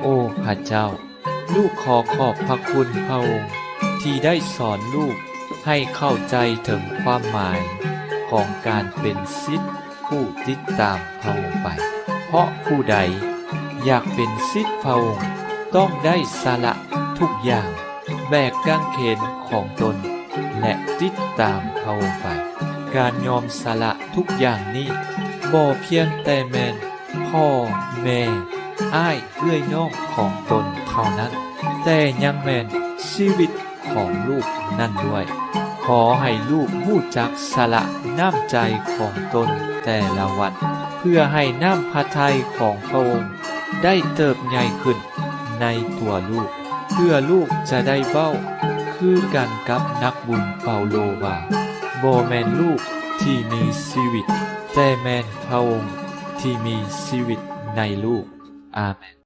ໂອ້ພະເຈົ້າ, ລູກຂໍຂອບພະຄຸນພະອົງທີ່ໄດ້ສອນລູກໃຫ້ເຂົ້າໃຈເຖິງຄວາມໝາຍຂອງການເປັນສິດຜູ້ຕິດຕາມພະອົງໄປ. ເພາະຜູ້ໃດຢາກເປັນສິດພະອົງ ຕ້ອງໄດ້ສະຫຼະທຸກຢ່າງ, ແບກກາງເຂນຂອງຕົນ ແລະ ຕິດຕາມພະອົງໄປ. ການຍອມສະຫຼະທຸກຢ່າງນີ້ ບໍ່ພຽງແຕ່ແມ່ນພໍ່ແມ່ ອ້າຍເອື້ອຍນ້ອງຂອງຕົນເທົ່ານັ້ນ, ແຕ່ຍັງແມ່ນຊີວິດຂອງລູກນັ້ນດ້ວຍ. ຂໍໃຫ້ລູກຮູ້ຈັກສະຫຼະນ້ຳໃຈຂອງຕົນແຕ່ລະວັນ, ເພື່ອໃຫ້ນ້ຳພະໄທຂອງພະອົງໄດ້ເຕີບໃຫຍ່ຂຶ້ນໃນຕົວລູກ, ເພື່ອລູກຈະໄດ້ເວົ້າຄືກັນກັບນັກບຸນເປົາໂລວ່າ, ບໍ່ແມ່ນລູກທີ່ມີຊີວິດ, ແຕ່ແມ່ນພະອົງທີ່ມີຊີວິດໃນລູກ. ອາເມນ.